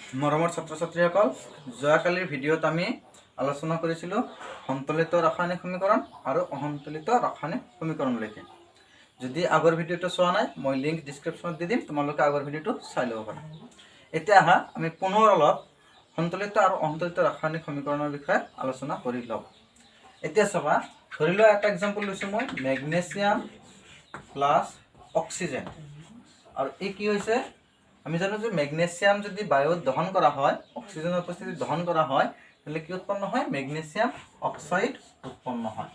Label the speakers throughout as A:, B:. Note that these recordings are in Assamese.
A: মৰমৰ ছাত্ৰ ছাত্ৰীসকল, যোৱাকালিৰ ভিডিঅ'ত আমি আলোচনা কৰিছিলোঁ সন্তুলিত ৰাসায়নিক সমীকৰণ আৰু অসন্তুলিত ৰাসায়নিক সমীকৰণলৈকে। যদি আগৰ ভিডিঅ'টো চোৱা নাই, মই লিংক ডিছক্ৰিপশ্যনত দি দিম, তোমালোকে আগৰ ভিডিঅ'টো চাই ল'ব পাৰা। এতিয়া আহা, আমি পুনৰ অলপ সন্তুলিত আৰু অসন্তুলিত ৰাসায়নিক সমীকৰণৰ বিষয়ে আলোচনা কৰি লওঁ। এতিয়া চাবা, ধৰি লোৱা এটা এক্সাম্পল লৈছোঁ মই, মেগনেছিয়াম প্লাছ অক্সিজেন। আৰু এই কি হৈছে? আমি জানো যে মেগনেছিয়াম যদি বায়ুত দহন কৰা হয়, অক্সিজেনৰ উপস্থিতিত দহন কৰা হয়, তেনেহ'লে কি উৎপন্ন হয়? মেগনেছিয়াম অক্সাইড উৎপন্ন হয়।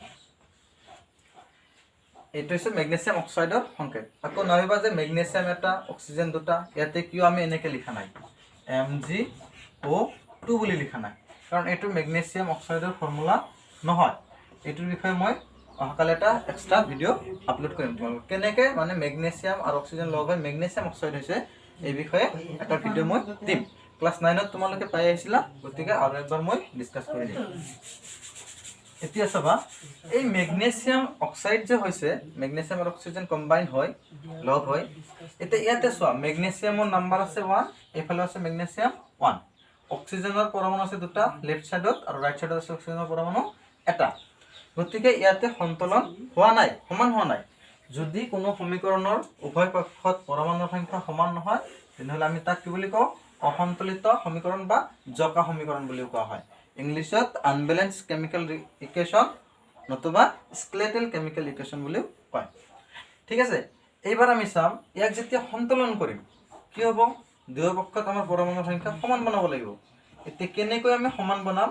A: এইটো হৈছে মেগনেছিয়াম অক্সাইডৰ সংকেত। আকৌ নাভাবিবা যে মেগনেছিয়াম এটা, অক্সিজেন দুটা, ইয়াতে কিয় আমি এনেকৈ লিখা নাই, MgO2 বুলি লিখা নাই? কাৰণ এইটো মেগনেছিয়াম অক্সাইডৰ ফৰ্মুলা নহয়। এইটোৰ বিষয়ে মই অহাকালি এটা এক্সট্ৰা ভিডিঅ' আপলোড কৰিম। তোমালোক কেনেকৈ মানে মেগনেছিয়াম আৰু অক্সিজেন লগ হৈ মেগনেছিয়াম অক্সাইড হৈছে, এই বিষয়ে এটা ভিডিঅ' মই দিম। ক্লাছ 9ত তোমালোকে পাই আহিছিলা, গতিকে আৰু একবাৰ মই ডিছকাছ কৰি দিম। এতিয়া চাবা, এই মেগনেছিয়াম অক্সাইড যে হৈছে, মেগনেছিয়াম আৰু অক্সিজেন কম্বাইন হয়, লগ হয়। এতিয়া ইয়াতে চোৱা, মেগনেছিয়ামৰ নাম্বাৰ আছে 1, এইফালে আছে মেগনেছিয়াম 1, অক্সিজেনৰ পৰমাণু আছে দুটা লেফ্ট ছাইডত আৰু ৰাইট ছাইডত আছে অক্সিজেনৰ পৰমাণু এটা। গতিকে ইয়াতে সন্তুলন হোৱা নাই, সমান হোৱা নাই। যদি কোনো সমীকৰণৰ উভয় পক্ষত পৰমাণুৰ সংখ্যা সমান নহয়, তেনেহ'লে আমি তাক কি বুলি কওঁ? অসন্তুলিত সমীকৰণ বা জকা সমীকৰণ বুলিও কোৱা হয়। ইংলিছত আনবেলেঞ্চ কেমিকেল ইকুৱেশ্যন নতুবা স্কেলেটেল কেমিকেল ইকুৱেশ্যন বুলিও কয়। ঠিক আছে, এইবাৰ আমি চাম, ইয়াক যেতিয়া সন্তুলন কৰিম কি হ'ব? দুয়ো পক্ষত আমাৰ পৰমাণুৰ সংখ্যা সমান বনাব লাগিব। এতিয়া কেনেকৈ আমি সমান বনাম,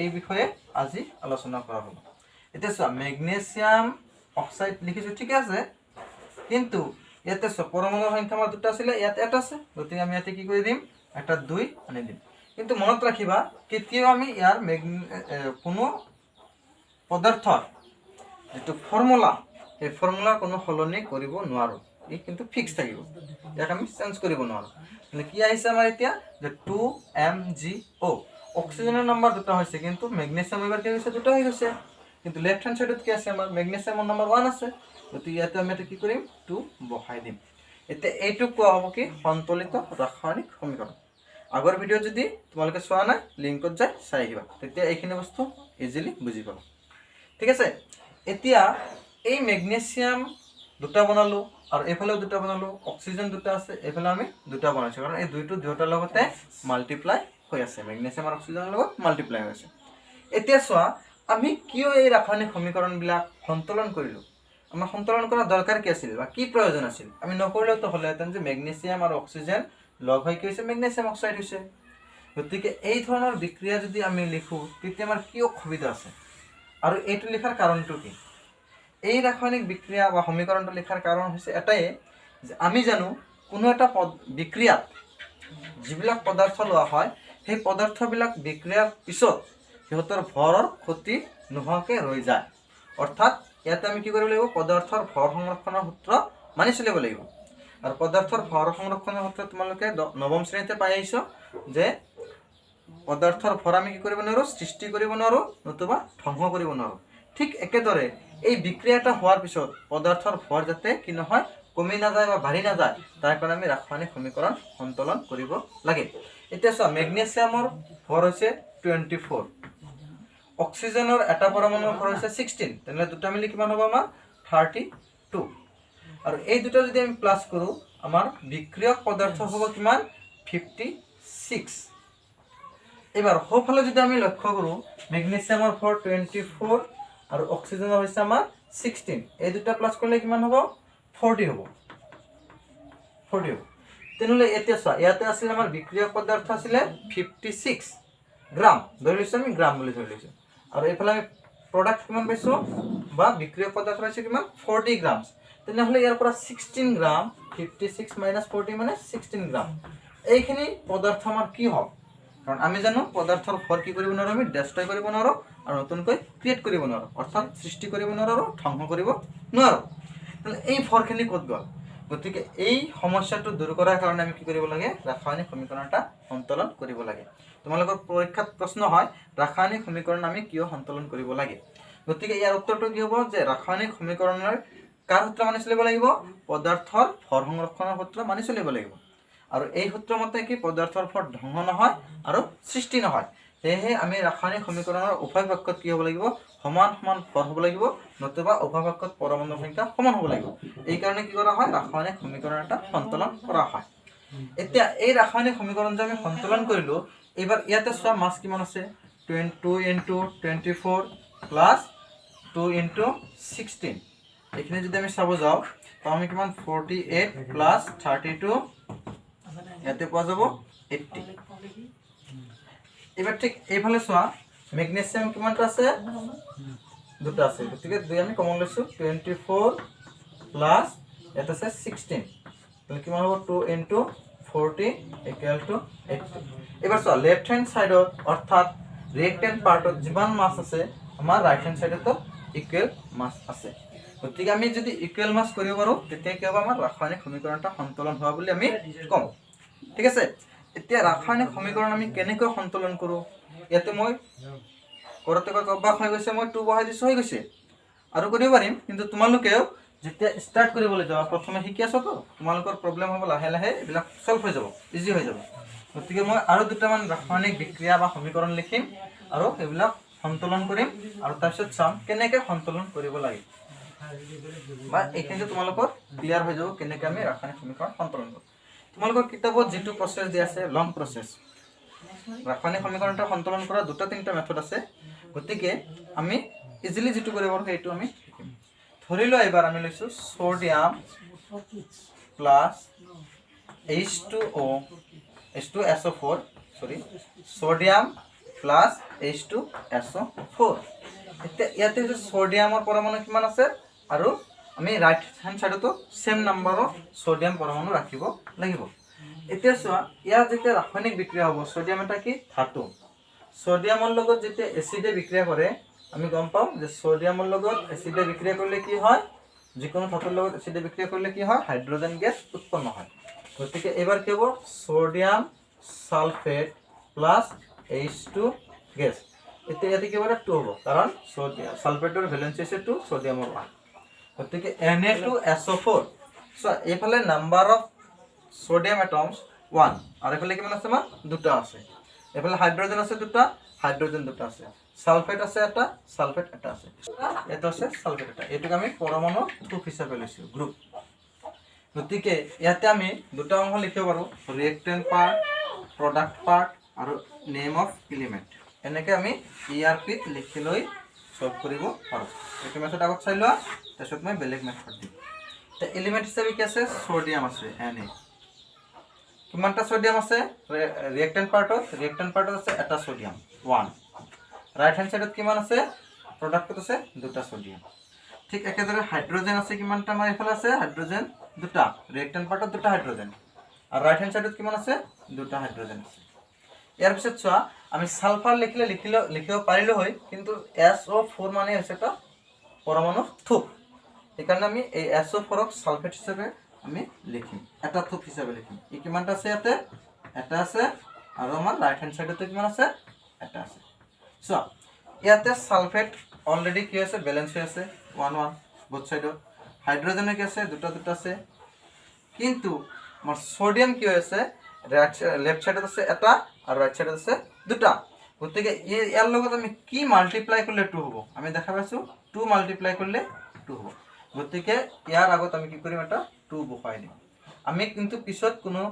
A: এই বিষয়ে আজি আলোচনা কৰা হ'ব। এতিয়া চোৱা, মেগনেছিয়াম অক্সাইড লিখিছোঁ, ঠিকে আছে, কিন্তু ইয়াতে চোৱা, পৰমাণুৰ সংখ্যা আমাৰ দুটা আছিলে, ইয়াত এটা আছে। গতিকে আমি ইয়াতে কি কৰি দিম? এটা দুই আনি দিম। কিন্তু মনত ৰাখিবা, কেতিয়াও আমি ইয়াৰ কোনো পদাৰ্থৰ যিটো ফৰ্মুলা, সেই ফৰ্মুলাৰ কোনো সলনি কৰিব নোৱাৰোঁ। ই কিন্তু ফিক্স থাকিব, ইয়াক আমি চেঞ্জ কৰিব নোৱাৰোঁ। মানে কি আহিছে আমাৰ এতিয়া যে 2 MgO, অক্সিজেনৰ নম্বৰ দুটা হৈছে, কিন্তু মেগনেছিয়াম এইবাৰ কি হৈছে? দুটা হৈ গৈছে। কিন্তু লেফ্ট হেণ্ড চাইডত কি আছে আমাৰ? মেগনেছিয়ামৰ নম্বৰ 1 আছে। গতিকে ইয়াতে আমি এটা কি কৰিম? টু বহাই দিম। এতিয়া এইটোক কোৱা হ'ব কি? সন্তুলিত ৰাসায়নিক সমীকৰণ। আগৰ ভিডিঅ' যদি তোমালোকে চোৱা নাই, লিংকত যাই চাই আহিবা, তেতিয়া এইখিনি বস্তু ইজিলি বুজি পাবা। ঠিক আছে, এতিয়া এই মেগনেছিয়াম দুটা বনালোঁ আৰু এইফালেও দুটা বনালোঁ, অক্সিজেন দুটা আছে, এইফালে আমি দুটা বনাইছোঁ, কাৰণ এই দুইটো দুয়োটাৰ লগতে মাল্টিপ্লাই হৈ আছে, মেগনেছিয়াম আৰু অক্সিজেনৰ লগত মাল্টিপ্লাই হৈ আছে। এতিয়া চোৱা, আমি কিয় এই ৰাসায়নিক সমীকৰণবিলাক সন্তুলন কৰিলোঁ? আমাৰ সন্তুলন কৰাৰ দৰকাৰ কি আছিল বা কি প্ৰয়োজন আছিল? আমি নকৰিলেওতো হ'লেহেঁতেন যে মেগনেছিয়াম আৰু অক্সিজেন লগ হৈ কি হৈছে? মেগনেছিয়াম অক্সাইড হৈছে। গতিকে এই ধৰণৰ বিক্ৰিয়া যদি আমি লিখোঁ, তেতিয়া আমাৰ কি অসুবিধা আছে আৰু এইটো লিখাৰ কাৰণটো কি? এই ৰাসায়নিক বিক্ৰিয়া বা সমীকৰণটো লিখাৰ কাৰণ হৈছে এটাই যে আমি জানো, কোনো এটা পদ বিক্ৰিয়াত যিবিলাক পদাৰ্থ লোৱা হয়, সেই পদাৰ্থবিলাক বিক্ৰিয়াৰ পিছত সিহঁতৰ ভৰৰ ক্ষতি নোহোৱাকৈ ৰৈ যায়। অৰ্থাৎ ইয়াতে আমি কি কৰিব লাগিব? পদাৰ্থৰ ভৰ সংৰক্ষণৰ সূত্ৰ মানি চলিব লাগিব। আৰু পদাৰ্থৰ ভৰ সংৰক্ষণৰ সূত্ৰ তোমালোকে নৱম শ্ৰেণীতে পাই আহিছ যে পদাৰ্থৰ ভৰ আমি কি কৰিব নোৱাৰোঁ? সৃষ্টি কৰিব নোৱাৰোঁ নতুবা ধ্বংস কৰিব নোৱাৰোঁ। ঠিক একেদৰে এই বিক্ৰিয়া এটা হোৱাৰ পিছত পদাৰ্থৰ ভৰ যাতে কি নহয়, কমি নাযায় বা বাঢ়ি নাযায়, তাৰ কাৰণে আমি ৰাসায়নিক সমীকৰণ সন্তুলন কৰিব লাগে। এতিয়া চোৱা, মেগনেছিয়ামৰ ভৰ হৈছে 24, অক্সিজেনৰ এটা পৰমাণুৰ ভৰ হৈছে 16। তেনেহ'লে দুটা মিলি কিমান হ'ব আমাৰ? 32। আৰু এই দুটা যদি আমি প্লাছ কৰোঁ, আমাৰ বিক্ৰিয়ক পদাৰ্থ হ'ব কিমান? 56। এইবাৰ সোঁফালে যদি আমি লক্ষ্য কৰোঁ, মেগনেছিয়ামৰ ভৰ 24 আৰু অক্সিজেনৰ হৈছে আমাৰ 16। এই দুটা প্লাছ কৰিলে কিমান হ'ব? 40 হ'ব, 40 হ'ব। তেনেহ'লে এতিয়া চোৱা, ইয়াতে আছিলে আমাৰ বিক্ৰিয়ক পদাৰ্থ আছিলে 56 গ্ৰাম, ধৰি লৈছোঁ আমি গ্ৰাম বুলি ধৰি লৈছোঁ। আৰু এইফালে আমি প্ৰডাক্ট কিমান পাইছোঁ বা বিক্ৰিয়ক পদাৰ্থ পাইছোঁ কিমান? 40 গ্ৰামছ। তেনেহ'লে ইয়াৰ পৰা 16 গ্ৰাম, 56 মাইনাছ 40 মানে 16 গ্ৰাম। এইখিনি পদাৰ্থ আমাৰ কি হ'ল? কাৰণ আমি জানো, পদাৰ্থৰ ভৰ কি কৰিব নোৱাৰোঁ আমি? ডেষ্ট্ৰয় কৰিব নোৱাৰোঁ আৰু নতুনকৈ ক্ৰিয়েট কৰিব নোৱাৰোঁ, অৰ্থাৎ সৃষ্টি কৰিব নোৱাৰোঁ আৰু ধ্বংস কৰিব নোৱাৰোঁ। তেনেহ'লে এই ভৰখিনি ক'ত গ'ল? গতিকে এই সমস্যাটো দূৰ কৰাৰ কাৰণে আমি কি কৰিব লাগে? ৰাসায়নিক সমীকৰণ এটা সন্তুলন কৰিব লাগে। তোমালোকৰ পৰীক্ষাত প্ৰশ্ন হয়, ৰাসায়নিক সমীকৰণ আমি কিয় সন্তুলন কৰিব লাগে? গতিকে ইয়াৰ উত্তৰটো কি হ'ব যে ৰাসায়নিক সমীকৰণৰ কাৰ সূত্ৰ মানি চলিব লাগিব? পদাৰ্থৰ ভৰ সংৰক্ষণৰ সূত্ৰ মানি চলিব লাগিব। আৰু এই সূত্ৰ মতে কি পদাৰ্থৰ ভৰ ধ্বংস নহয় আৰু সৃষ্টি নহয়। সেয়েহে আমি ৰাসায়নিক সমীকৰণৰ উভয় পক্ষত কি হ'ব লাগিব? সমান সমান ভৰ হ'ব লাগিব, নতুবা উভয় পক্ষত পৰমাণুৰ সংখ্যা সমান হ'ব লাগিব। এইকাৰণে কি কৰা হয়? ৰাসায়নিক সমীকৰণ এটা সন্তুলন কৰা হয়। এতিয়া এই ৰাসায়নিক সমীকৰণ যে আমি সন্তুলন কৰিলোঁ, এইবাৰ ইয়াতে চোৱা, মাছ কিমান আছে? 2 into 24 plus 2 into 16। এইখিনি যদি আমি চাব যাওঁ, তো আমি কিমান? 48 প্লাছ 32, ইয়াতে পোৱা যাব 80। এইবাৰ ঠিক এইফালে চোৱা, মেগনেছিয়াম কিমানটা আছে? দুটা আছে। গতিকে দুই আমি কমন লৈছোঁ, 24 প্লাছ ইয়াত আছে 16। তাহলে কিমান হ'ব? 2 into 40 equal to 80। এইবাৰ চোৱা, লেফ্ট হেণ্ড ছাইডত অৰ্থাৎ ৰিয়েক্টেণ্ট পাৰ্টত যিমান মাছ আছে, আমাৰ ৰাইট হেণ্ড ছাইডতো ইকুৱেল মাছ আছে। গতিকে আমি যদি ইকুৱেল মাছ কৰিব পাৰোঁ, তেতিয়া কি হ'ব? আমাৰ ৰাসায়নিক সমীকৰণ এটা সন্তুলন হোৱা বুলি আমি ক'ম। ঠিক আছে। এতিয়া ৰাসায়নিক সমীকৰণ আমি কেনেকৈ সন্তুলন কৰোঁ? ইয়াতে মই কৰোঁতে কৰোঁতে অভ্যাস হৈ গৈছে, মই টু বহাই দিছোঁ, হৈ গৈছে। আৰু কৰিব পাৰিম, কিন্তু তোমালোকেও যেতিয়া ষ্টাৰ্ট কৰিবলৈ যাবা, প্ৰথমে শিকি আছতো, তোমালোকৰ প্ৰব্লেম হ'ব। লাহে লাহে এইবিলাক চল্ভ হৈ যাব, ইজি হৈ যাব। গতিকে মই আৰু দুটামান ৰাসায়নিক বিক্ৰিয়া বা সমীকৰণ লিখিম আৰু সেইবিলাক সন্তুলন কৰিম আৰু তাৰপিছত চাম কেনেকৈ সন্তুলন কৰিব লাগে, বা এইখিনিতে তোমালোকৰ ক্লিয়াৰ হৈ যাব কেনেকৈ আমি ৰাসায়নিক সমীকৰণ সন্তুলন কৰোঁ। তোমালোকৰ কিতাপত যিটো প্ৰচেছ দিয়া আছে, লং প্ৰচেছ। ৰাসায়নিক সমীকৰণ এটা সন্তুলন কৰা দুটা তিনিটা মেথড আছে। গতিকে আমি ইজিলি যিটো কৰিব পাৰোঁ, সেইটো আমি শিকিম। ধৰি লোৱা, এইবাৰ আমি লৈছোঁ sodium plus H2O, H2SO4, sorry, sodium plus H2SO4। এতিয়া ইয়াতে হৈছে ছ'ডিয়ামৰ পৰমাণু কিমান আছে আৰু আমি ৰাইট হেণ্ড ছাইডতো ছেম নাম্বাৰৰ ছ'ডিয়াম পৰমাণু ৰাখিব লাগিব। এতিয়া চোৱা, ইয়াৰ যেতিয়া ৰাসায়নিক বিক্ৰিয়া হ'ব, ছ'ডিয়াম এটা কি ধাতু। ছ'ডিয়ামৰ লগত যেতিয়া এচিডে বিক্ৰিয়া কৰে, আমি গম পাওঁ যে ছ'ডিয়ামৰ লগত এচিডে বিক্ৰিয়া কৰিলে কি হয়? যিকোনো ধাতুৰ লগত এচিডে বিক্ৰিয়া কৰিলে কি হয়? হাইড্ৰজেন গেছ উৎপন্ন হয়। গতিকে এইবাৰ কি হ'ব? Sodium sulphate plus H2 gas. এতিয়া ইয়াতে কি হ'ব? টু হ'ব, কাৰণ ছ'ডিয়াম ছালফেটৰ ভেলেঞ্চি হৈছে টু, ছ'ডিয়ামৰ ওৱান। গতিকে Na2SO4। চোৱা, এইফালে number of sodium atoms one আৰু এইফালে কিমান আছে? আমাৰ দুটা আছে। এইফালে হাইড্ৰজেন আছে দুটা, হাইড্ৰজেন দুটা আছে। ছালফেট আছে এটা, ছালফেট এটা আছে। এইটো আছে ছালফেট এটা। এইটোক আমি পৰমাণু থোপ হিচাপে লৈছোঁ, গ্ৰুপ। গতিকে ইয়াতে আমি দুটা অংশ লিখিব পাৰোঁ, ৰিয়েক্টেণ্ট পাৰ্ট, প্ৰডাক্ট পাৰ্ট আৰু নেম অফ এলিমেণ্ট। এনেকৈ আমি ই আৰ পিত লিখি লৈ চল্ভ কৰিব পাৰোঁ। এইটো মেথড আগত চাই লোৱা, তাৰপিছত মই বেলেগ মেথড দিম। এতিয়া এলিমেণ্ট হিচাপে কি আছে? ছ'ডিয়াম আছে, এন এ। কিমানটা ছ'ডিয়াম আছে ৰিয়েক্টেণ্ট পাৰ্টত? ৰিয়েক্টেণ্ট পাৰ্টত আছে এটা ছ'ডিয়াম, ওৱান। ৰাইট হেণ্ড ছাইডত কিমান আছে? প্ৰডাক্টত আছে দুটা ছ'ডিয়াম। ঠিক একেদৰে হাইড্ৰজেন আছে কিমানটা? আমাৰ এইফালে আছে হাইড্ৰজেন দুটা, ৰিয়েক্টেণ্ট পাৰ্টত দুটা হাইড্ৰজেন আৰু ৰাইট হেণ্ড ছাইডত কিমান আছে? দুটা হাইড্ৰজেন আছে। ইয়াৰ পিছত চোৱা, আমি ছালফাৰ লিখিলে লিখিব পাৰিলোঁ হয়, কিন্তু এছ অ' ফ'ৰ মানে হৈছে এটা পৰমাণু থোপ। সেইকাৰণে আমি এই এছ অ' ফ'ৰক ছালফেট হিচাপে আমি লিখিম, এটা থোপ হিচাপে লিখিম। ই কিমানটা আছে? ইয়াতে এটা আছে আৰু আমাৰ ৰাইট হেণ্ড ছাইডতো কিমান আছে? এটা আছে। চোৱা, ইয়াতে ছালফেট অলৰেডি কি আছে? বেলেঞ্চ হৈ আছে, ওৱান ওৱান বোথ ছাইডত। হাইড্ৰজেনৰ কি আছে? দুটা দুটা আছে। কিন্তু আমাৰ ছ'ডিয়াম কি হৈ আছে? ৰাইট লেফ্ট ছাইডত আছে এটা আৰু ৰাইট ছাইডত আছে দুটা। গতিকে ইয়াৰ লগত আমি কি মাল্টিপ্লাই কৰিলে টু হ'ব? আমি দেখা পাইছোঁ, টু মাল্টিপ্লাই কৰিলে টু হ'ব। গতিকে ইয়াৰ আগত আমি কি কৰিম? এটা টু বহাই দিম। আমি কিন্তু পিছত কোনো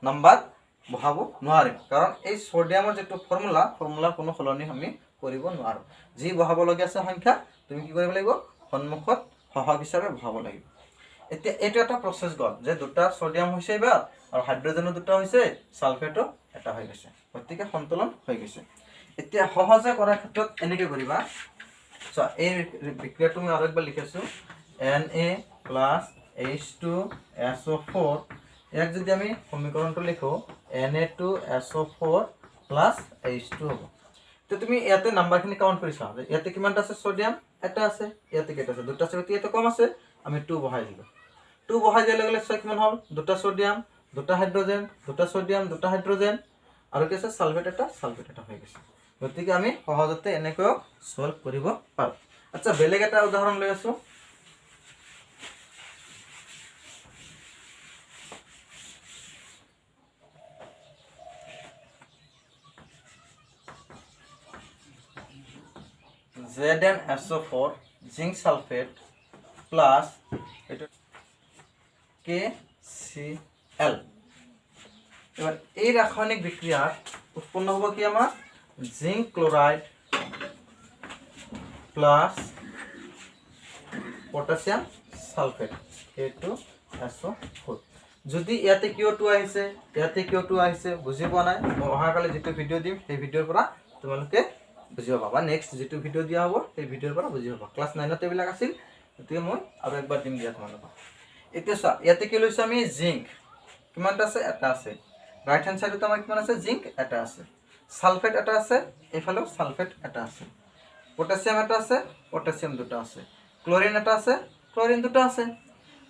A: নাম্বাৰ বহাব নোৱাৰিম, কাৰণ এই ছ'ডিয়ামৰ যিটো ফৰ্মুলা, ফৰ্মুলাৰ কোনো সলনি আমি কৰিব নোৱাৰোঁ। যি বহাবলগীয়া আছে সংখ্যা, তুমি কি কৰিব লাগিব? সন্মুখত সহগ হিচাপে বহাব লাগিব। এতিয়া এইটো এটা প্ৰচেছ গ'ল যে দুটা ছ'ডিয়াম হৈছে এইবাৰ আৰু হাইড্ৰজেনো দুটা হৈছে, ছালফেটো এটা হৈ গৈছে। গতিকে সন্তুলন হৈ গৈছে। এতিয়া সহজে কৰাৰ ক্ষেত্ৰত এনেকৈ কৰিবা। চোৱা, এই বিক্ৰিয়াটো মই আৰু একবাৰ লিখিছোঁ, Na plus H2SO4। ইয়াক যদি আমি সমীকৰণটো লিখোঁ, Na2SO4 plus H2 হ'ব। এতিয়া তুমি ইয়াতে নাম্বাৰখিনি কাউণ্ট কৰি চোৱা যে ইয়াতে কিমানটা আছে? ছ'ডিয়াম এটা আছে। ইয়াতে কেইটা আছে? দুটা আছে। গতিকে ইয়াতে কম আছে, আমি টু বহাই দিলোঁ। টু বহাই দিয়াৰ লগে লগে চোৱা কিমান হ'ল? দুটা ছ'ডিয়াম, দুটা হাইড্ৰজেন, দুটা ছ'ডিয়াম, দুটা হাইড্ৰজেন আৰু কি আছে? ছালফেট এটা, ছালফেট এটা হৈ গৈছে। গতিকে আমি সহজতে এনেকৈও ছল্ভ কৰিব পাৰোঁ। আচ্ছা, বেলেগ এটা উদাহৰণ লৈ আছোঁ। ZnSO4 zinc sulphate plus এইটো KCl। এবাৰ এই ৰাসায়নিক বিক্ৰিয়াত উৎপন্ন হ'ব কি আমাৰ? Zinc chloride plus potassium sulphate, K2SO4। যদি ইয়াতে কিয় টু আহিছে, ইয়াতে কিয় টু আহিছে বুজি পোৱা নাই, মই অহাকালি যিটো ভিডিঅ' দিম, সেই ভিডিঅ'ৰ পৰা তোমালোকে বুজি পাবা, বা নেক্সট যিটো ভিডিঅ' দিয়া হ'ব, সেই ভিডিঅ'ৰ পৰা বুজি পাবা। ক্লাছ 9ত এইবিলাক আছিল, গতিকে মই আৰু একবাৰ দিম দিয়া তোমালোকক। এতিয়া চোৱা, ইয়াতে কি লৈছোঁ আমি? জিংক কিমানটা আছে? এটা আছে। ৰাইট হেণ্ড চাইডত আমাৰ কিমান আছে? জিংক এটা আছে। ছালফেট এটা আছে, এইফালেও ছালফেট এটা আছে। পটাছিয়াম এটা আছে, পটাছিয়াম দুটা আছে। ক্লৰিন এটা আছে, ক্লৰিন দুটা আছে।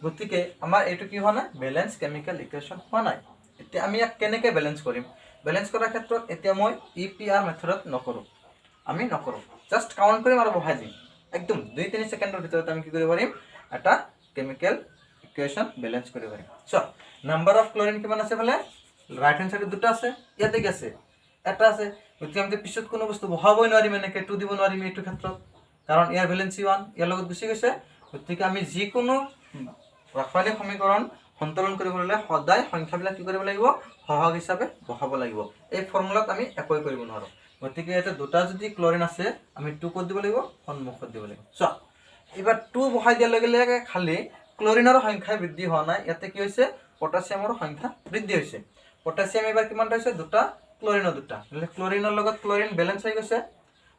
A: গতিকে আমাৰ এইটো কি হোৱা নাই? বেলেঞ্চ কেমিকেল ইকুৱেশ্যন হোৱা নাই। এতিয়া আমি ইয়াক কেনেকৈ বেলেঞ্চ কৰিম? বেলেঞ্চ কৰাৰ ক্ষেত্ৰত এতিয়া মই ইপিআৰ মেথডত নকৰোঁ, আমি নকৰোঁ, জাষ্ট কাউণ্ট কৰিম আৰু বহাই দিম। একদম 2-3 ছেকেণ্ডৰ ভিতৰত আমি কি কৰিব পাৰিম? এটা কেমিকেল ইকুৱেশ্যন বেলেঞ্চ কৰিব পাৰিম। চোৱা, নাম্বাৰ অফ ক্লৰিন কিমান আছে? ফালে ৰাইট হেণ্ড চাইডত দুটা আছে, ইয়াতে কি আছে? এটা আছে। গতিকে আমি পিছত কোনো বস্তু বহাবই নোৱাৰিম, এনেকৈ টু দিব নোৱাৰিম এইটো ক্ষেত্ৰত, কাৰণ ইয়াৰ ভেলেঞ্চি 1 ইয়াৰ লগত গুচি গৈছে। গতিকে আমি যিকোনো ৰাসায়নিক সমীকৰণ সন্তুলন কৰিবলৈ হ'লে সদায় সংখ্যাবিলাক কি কৰিব লাগিব? সহগ হিচাপে বহাব লাগিব। এই ফৰ্মুলাত আমি একোৱেই কৰিব নোৱাৰোঁ। গতিকে ইয়াতে দুটা যদি ক্লৰিন আছে, আমি টু ক'ত দিব লাগিব? সন্মুখত দিব লাগিব। চোৱা, এইবাৰ টু বহাই দিয়াৰ লগে লগে খালি ক্লৰিনৰ সংখ্যা বৃদ্ধি হোৱা নাই, ইয়াতে কি হৈছে? পটাছিয়ামৰ সংখ্যা বৃদ্ধি হৈছে। পটাছিয়াম এইবাৰ কিমানটা হৈছে? দুটা। ক্লৰিনৰ দুটা। নহ'লে ক্লৰিনৰ লগত ক্লৰিন বেলেঞ্চ হৈ গৈছে।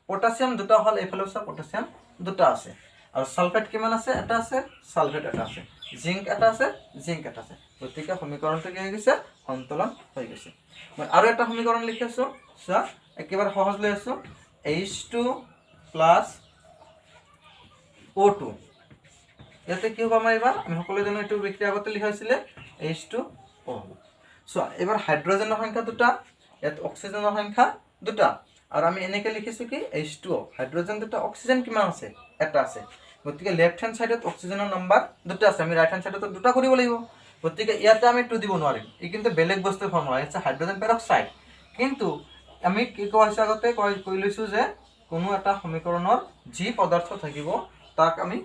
A: পটাছিয়াম দুটা হ'ল, এইফালেও চোৱা, পটাছিয়াম দুটা আছে। আৰু ছালফেট কিমান আছে? এটা আছে। ছালফেট এটা আছে। জিংক এটা আছে, জিংক এটা আছে। গতিকে সমীকৰণটো কি হৈ গৈছে? সন্তুলন হৈ গৈছে। মই আৰু এটা সমীকৰণ লিখি আছোঁ, চোৱা, একেবাৰে সহজ লৈ আছোঁ। H2 plus O2। ইয়াতে কি হ'ব আমাৰ? এইবাৰ আমি সকলোৱে জানো, এইটো বিক্ৰিয়া আগতে লিখা হৈছিলে, H2O হ'ব। চোৱা, এইবাৰ হাইড্ৰজেনৰ সংখ্যা দুটা, ইয়াত অক্সিজেনৰ সংখ্যা দুটা। আৰু আমি এনেকৈ লিখিছোঁ কি? H2O, hydrogen দুটা, অক্সিজেন কিমান আছে? এটা আছে। গতিকে লেফ্ট হেণ্ড ছাইডত অক্সিজেনৰ নম্বৰ দুটা আছে, আমি ৰাইট হেণ্ড ছাইডত দুটা কৰিব লাগিব। গতিকে ইয়াতে আমি টু দিব নোৱাৰিম। ই কিন্তু বেলেগ বস্তুৰ ফৰ্মুলা হৈছে, হাইড্ৰজেন পেৰক্সাইড। কিন্তু আমি কি কোৱা হৈছে? আগতে কৈ লৈছোঁ যে কোনো এটা সমীকৰণৰ যি পদাৰ্থ থাকিব, তাক আমি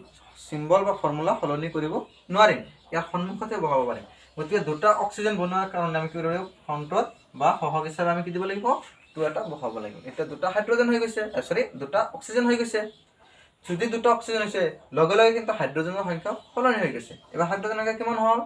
A: চিম্বল বা ফৰ্মুলা সলনি কৰিব নোৱাৰিম, ইয়াৰ সন্মুখতে বহাব পাৰিম। গতিকে দুটা অক্সিজেন বনোৱাৰ কাৰণে আমি কি কৰিব লাগিব? ফ্ৰণ্টত বা সহগ হিচাপে আমি কি দিব লাগিব? টু এটা বহাব লাগিব। এতিয়া দুটা হাইড্ৰজেন হৈ গৈছে, চৰি, দুটা অক্সিজেন হৈ গৈছে। যদি দুটা অক্সিজেন হৈছে, লগে লগে কিন্তু হাইড্ৰজেনৰ সংখ্যা সলনি হৈ গৈছে। এবাৰ হাইড্ৰজেনৰ সংখ্যা কিমান হ'ল?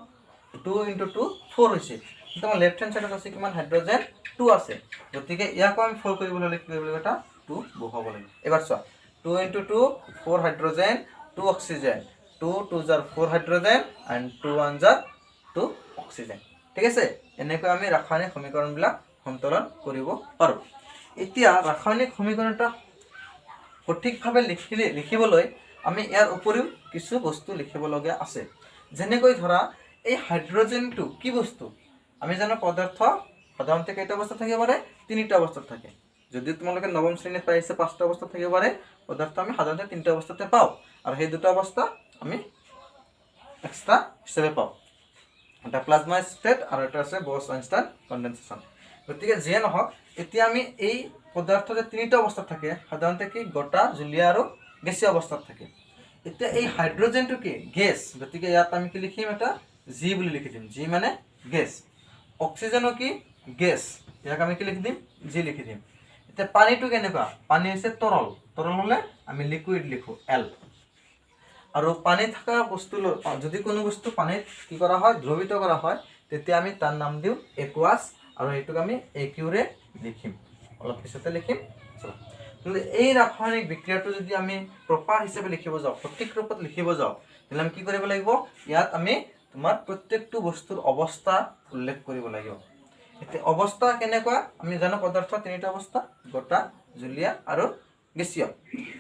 A: 2 ইণ্টু 2 4 হৈছে। কিন্তু আমাৰ লেফ্ট হেণ্ড চাইডত আছে কিমান? হাইড্ৰজেন টু আছে। গতিকে ইয়াকো আমি ফ'ৰ কৰিবলৈ হ'লে কি কৰিব লাগিব? এটা টু বহাব লাগিব। এবাৰ চোৱা, 2 into 2 4 hydrogen, 2 oxygen, 2 2s are 4 hydrogen and 2 1s are 2 oxygen। ঠিক আছে? এনেকৈ আমি ৰাসায়নিক সমীকৰণবিলাক সন্তুলন কৰিব পাৰোঁ। এতিয়া ৰাসায়নিক সমীকৰণ এটা সঠিকভাৱে লিখিবলৈ আমি ইয়াৰ উপৰিও কিছু বস্তু লিখিবলগীয়া আছে। যেনেকৈ ধৰা, এই হাইড্ৰজেনটো কি বস্তু? আমি জানো, পদাৰ্থ সাধাৰণতে কেইটা অৱস্থাত থাকিব পাৰে? তিনিটা অৱস্থাত থাকে। যদি তোমালোকে নৱম শ্ৰেণীত পাইছে, পাঁচটা অৱস্থাত থাকিব পাৰে পদাৰ্থ, আমি সাধাৰণতে তিনিটা অৱস্থাতে পাওঁ। আৰু সেই দুটা অৱস্থা আমি এক্সট্ৰা হিচাপে পাওঁ, এটা প্লাজমা ষ্টেট আৰু এটা আছে বছ আইনষ্টাইন কণ্ডেনচেশ্যন। গতিকে যিয়ে নহওক, এতিয়া আমি এই পদাৰ্থ যে তিনিটা অৱস্থাত থাকে, সাধাৰণতে কি? গোটা, জুলীয়া আৰু গেছীয় অৱস্থাত থাকে। এতিয়া এই হাইড্ৰজেনটো কি? গেছ। গতিকে ইয়াত আমি কি লিখিম? এটা জি বুলি লিখি দিম। জি মানে গেছ। অক্সিজেনো কি? গেছ। ইয়াক আমি কি লিখি দিম? জি লিখি দিম। এতিয়া পানীটো কেনেকুৱা? পানী হৈছে তৰল। তৰল হ'লে আমি লিকুইড লিখোঁ, এল। আৰু পানী থকা বস্তু, যদি কোনো বস্তু পানীত কি কৰা হয়, দ্ৰৱিত কৰা হয়, তেতিয়া আমি তাৰ নাম দিওঁ একোৱাছ আৰু এইটোক আমি এ কিউৰে লিখিম, অলপ পিছতে লিখিম। চলা, কিন্তু এই ৰাসায়নিক বিক্ৰিয়াটো যদি আমি প্ৰপাৰ হিচাপে লিখিব যাওঁ, সঠিক ৰূপত লিখিব যাওঁ, তেনেহ'লে আমি কি কৰিব লাগিব? ইয়াত আমি তোমাৰ প্ৰত্যেকটো বস্তুৰ অৱস্থা উল্লেখ কৰিব লাগিব। এতিয়া অৱস্থা কেনেকুৱা? আমি জানো, পদাৰ্থ তিনিটা অৱস্থা, গোটা, জুলীয়া আৰু গেছীয়।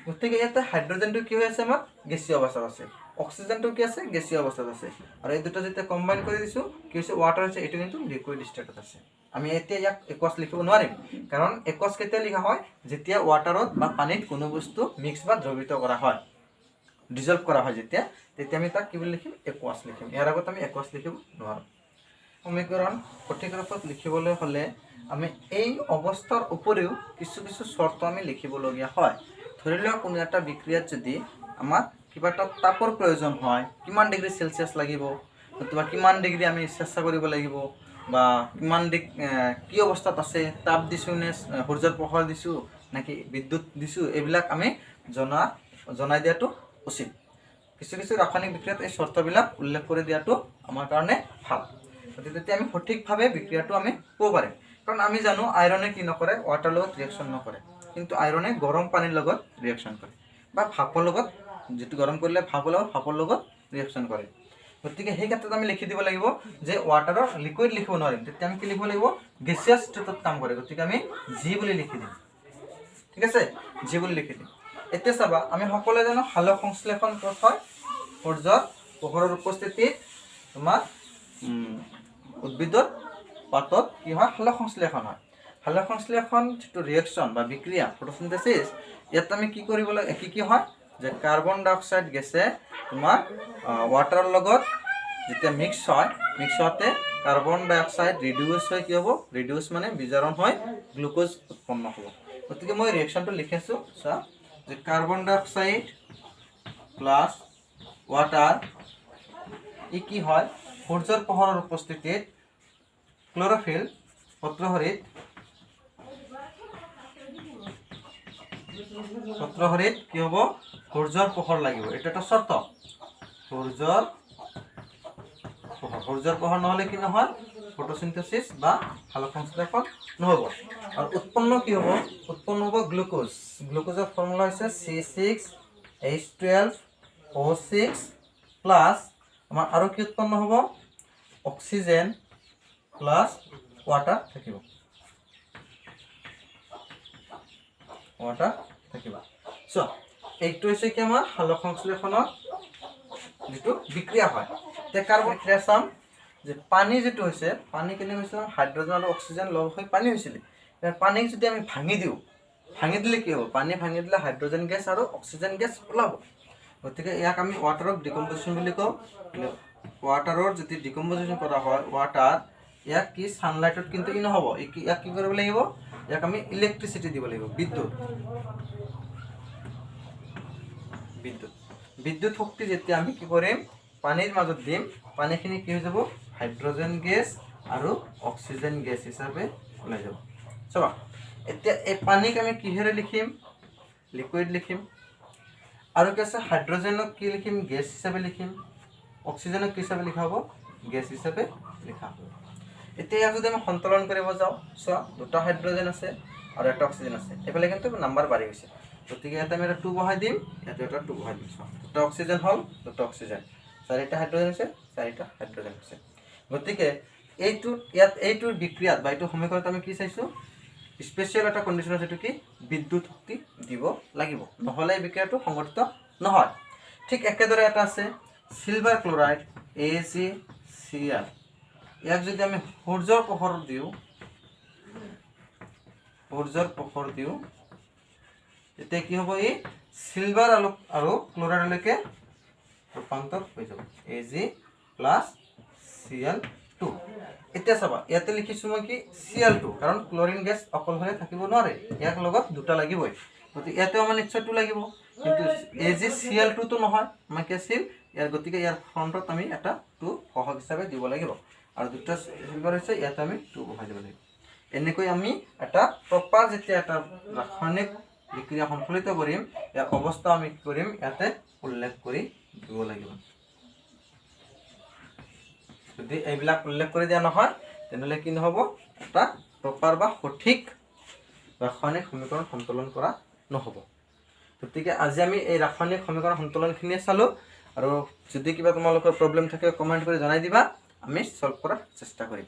A: গতিকে ইয়াতে হাইড্ৰজেনটো কি হৈ আছে? আমাৰ গেছীয় অৱস্থাত আছে। অক্সিজেনটো কি আছে? গেছীয় অৱস্থাত আছে। আৰু এই দুটা যেতিয়া কম্বাইন কৰি দিছোঁ, কি হৈছে? ৱাটাৰ হৈছে। এইটো কিন্তু লিকুইড ষ্টেটত আছে। আমি এতিয়া ইয়াক একোৱাছ লিখিব নোৱাৰিম, কাৰণ একোৱাছ কেতিয়া লিখা হয়? যেতিয়া ৱাটাৰত বা পানীত কোনো বস্তু মিক্স বা দ্ৰৱিত কৰা হয়, ডিজলভ কৰা হয় যেতিয়া, তেতিয়া আমি তাক কি বুলি লিখিম? একোৱাছ লিখিম। ইয়াৰ আগত আমি একোৱাছ লিখিব নোৱাৰোঁ। সমীকৰণ সঠিক ৰূপত লিখিবলৈ হ'লে আমি এই অৱস্থাৰ উপৰিও কিছু কিছু চৰ্ত আমি লিখিবলগীয়া হয়। ধৰি লোৱা, ধৰি লোৱা কোনো এটা বিক্ৰিয়াত যদি আমাক কিবা এটা তাপৰ প্ৰয়োজন হয়, কিমান ডিগ্ৰী চেলচিয়াছ লাগিব নতুবা কিমান ডিগ্ৰী আমি চেষ্টা কৰিব লাগিব বা কিমান কি অৱস্থাত আছে, তাপ দিছোঁ নে সূৰ্যৰ পোহৰ দিছোঁ নেকি বিদ্যুৎ দিছোঁ, এইবিলাক আমি জনাই দিয়াটো উচিত। কিছু কিছু ৰাসায়নিক বিক্ৰিয়াত এই চৰ্তবিলাক উল্লেখ কৰি দিয়াটো আমাৰ কাৰণে ভাল। গতিকে তেতিয়া আমি সঠিকভাৱে বিক্ৰিয়াটো আমি ক'ব পাৰিম। কাৰণ আমি জানো আইৰণে কি নকৰে, ৱাটাৰ লগত ৰিয়েকশ্যন নকৰে, কিন্তু আইৰণে গৰম পানীৰ লগত ৰিয়েকশ্যন কৰে বা ভাপৰ লগত, যিটো গৰম কৰিলে ভাপ ওলাব, ভাপৰ লগত ৰিয়েকশ্যন কৰে। গতিকে সেই ক্ষেত্ৰত আমি লিখি দিব লাগিব যে ৱাটাৰৰ লিকুইড লিখিব নোৱাৰিম, তেতিয়া আমি কি লিখিব লাগিব, গেছিয়াছ ষ্টেটত কাম কৰে, গতিকে আমি জি বুলি লিখি দিম। ঠিক আছে, জি বুলি লিখি দিম। এতিয়া চাবা, আমি সকলোৱে জানো সালোক সংশ্লেষণ ক'ত হয়, সূৰ্যৰ পোহৰৰ উপস্থিতিত তোমাৰ উদ্ভিদৰ পাতত কি হয়, সালোক সংশ্লেষণ হয়। সালোক সংশ্লেষণ যিটো ৰিয়েকশ্যন বা বিক্ৰিয়া, ফটোচিনথেচিছ, ইয়াত আমি কি কৰিব লাগে, কি কি হয় যে কাৰ্বন ডাই অক্সাইড গেছে তোমাৰ ৱাটাৰৰ লগত যেতিয়া মিক্স হয়, মিক্স হওঁতে কাৰ্বন ডাই অক্সাইড ৰিডিউচ হৈ কি হ'ব, ৰিডিউচ মানে বিজাৰণ হৈ গ্লুক'জ উৎপন্ন হ'ব। গতিকে মই ৰিয়েকশ্যনটো লিখিছোঁ, চোৱা যে কাৰ্বন ডাই অক্সাইড প্লাছ ৱাটাৰ ই কি হয়, সূৰ্যৰ পোহৰৰ উপস্থিতিত ক্ল'ৰফিল পত্ৰহৰিত পত্ৰহৰিত কি হ'ব, সূৰ্যৰ পোহৰ লাগিব, এইটো এটা চৰ্ত। সূৰ্যৰ পোহৰ, সূৰ্যৰ পোহৰ নহ'লে কি নহয়, ফটোচিনথেচিছ বা সালোক সংশ্লেষণ নহ'ব। আৰু উৎপন্ন কি হ'ব, উৎপন্ন হ'ব গ্লুক'জ। গ্লুক'জৰ ফৰ্মুলা হৈছে C6H12O6 plus আমাৰ আৰু কি উৎপন্ন হ'ব, অক্সিজেন প্লাছ ৱাটাৰ থাকিব, ৱাটাৰ থাকিব। চোৱা, এইটো হৈছে কি আমাৰ সালোক সংশ্লেষণৰ যিটো বিক্ৰিয়া হয়। এতিয়া কাৰ্বন বিক্ৰিয়া চাম যে পানী যিটো হৈছে, পানী কেনেকৈ হৈছিলে, হাইড্ৰজেন আৰু অক্সিজেন লগ হৈ পানী হৈছিলে। পানীক যদি আমি ভাঙি দিওঁ, ভাঙি দিলে কি হ'ব, পানী ভাঙি দিলে হাইড্ৰজেন গেছ আৰু অক্সিজেন গেছ ওলাব। গতিকে ইয়াক আমি ৱাটাৰক ডিকম্পজিশ্যন বুলি কওঁ। ৱাটাৰৰ যদি ডিকম্পজিশ্যন কৰা হয়, ৱাটাৰ ইয়াক কি ছানলাইটত কিন্তু ই নহ'ব, ইয়াক কি কৰিব লাগিব, ইয়াক আমি ইলেক্ট্ৰিচিটি দিব লাগিব, বিদ্যুৎ। বিদ্যুৎ বিদ্যুৎ শক্তি যেতিয়া আমি কি কৰিম, পানীৰ মাজত দিম, পানীখিনি কি হৈ যাব, হাইড্ৰজেন গেছ আৰু অক্সিজেন গেছ হিচাপে ওলাই যাব। চাবা, এতিয়া এই পানীক আমি কিহেৰে লিখিম, লিকুইড লিখিম। আৰু কি আছে, হাইড্ৰজেনক কি লিখিম, গেছ হিচাপে লিখিম। অক্সিজেনক কি হিচাপে লিখা হ'ব, গেছ হিচাপে লিখা হ'ব। এতিয়া ইয়াক যদি আমি সন্তোলন কৰিব যাওঁ, চোৱা দুটা হাইড্ৰজেন আছে আৰু এটা অক্সিজেন আছে, এইফালে কিন্তু নাম্বাৰ বাঢ়ি গৈছে। গতিকে ইয়াতে আমি এটা 2 বহাই দিম, ইয়াতে এটা 2 বহাই দিম। চোৱা, দুটা অক্সিজেন হ'ল, দুটা অক্সিজেন, চাৰিটা হাইড্ৰজেন হৈছে, চাৰিটা হাইড্ৰজেন হৈছে। গতিকে এইটো ইয়াত এইটোৰ বিক্ৰিয়াত বা এইটো সমীকৰণত আমি কি চাইছোঁ, স্পেচিয়েল এটা কণ্ডিশ্যন আছে, এইটো কি, বিদ্যুৎ শক্তি দিব লাগিব, নহ'লে এই বিক্ৰিয়াটো সংগঠিত নহয়। ঠিক একেদৰে এটা আছে চিলভাৰ ক্লৰাইড AgCl, ইয়াক যদি আমি সূৰ্যৰ পোহৰ দিওঁ, সূৰ্যৰ পোহৰ দিওঁ, তেতিয়া কি হ'ব, এই চিলভাৰ আৰু ক্লৰাইডলৈকে ৰূপান্তৰ হৈ যাব, Ag plus Cl2। এতিয়া চাবা, ইয়াতে লিখিছোঁ মই কি Cl2, কাৰণ ক্লৰিন গেছ অকলশৰে থাকিব নোৱাৰে, ইয়াক লগত দুটা লাগিবই। গতিকে ইয়াতেও আমাৰ নিশ্চয় 2 লাগিব, কিন্তু AgCl2টো নহয়, আমাৰ কি আছিল ইয়াৰ, গতিকে ইয়াৰ ফ্ৰণ্টত আমি এটা 2 সহগ হিচাপে দিব লাগিব, আৰু দুটা চিলভাৰ হৈছে, ইয়াতে আমি 2 বহাই দিব লাগিব। এনেকৈ আমি এটা প্ৰপাৰ যেতিয়া এটা ৰাসায়নিক বিক্ৰিয়া সন্তুলিত কৰিম, ইয়াৰ অৱস্থা আমি কি কৰিম, ইয়াতে উল্লেখ কৰি দিব লাগিব। যদি এইবিলাক উল্লেখ কৰি দিয়া নহয়, তেনেহ'লে কি নহ'ব, এটা প্ৰপাৰ বা সঠিক ৰাসায়নিক সমীকৰণ সন্তুলন কৰা নহ'ব। গতিকে আজি আমি এই ৰাসায়নিক সমীকৰণ সন্তুলনখিনিয়ে চালোঁ, আৰু যদি কিবা তোমালোকৰ প্ৰব্লেম থাকে কমেণ্ট কৰি জনাই দিবা, আমি ছল্ভ কৰাৰ চেষ্টা কৰিম।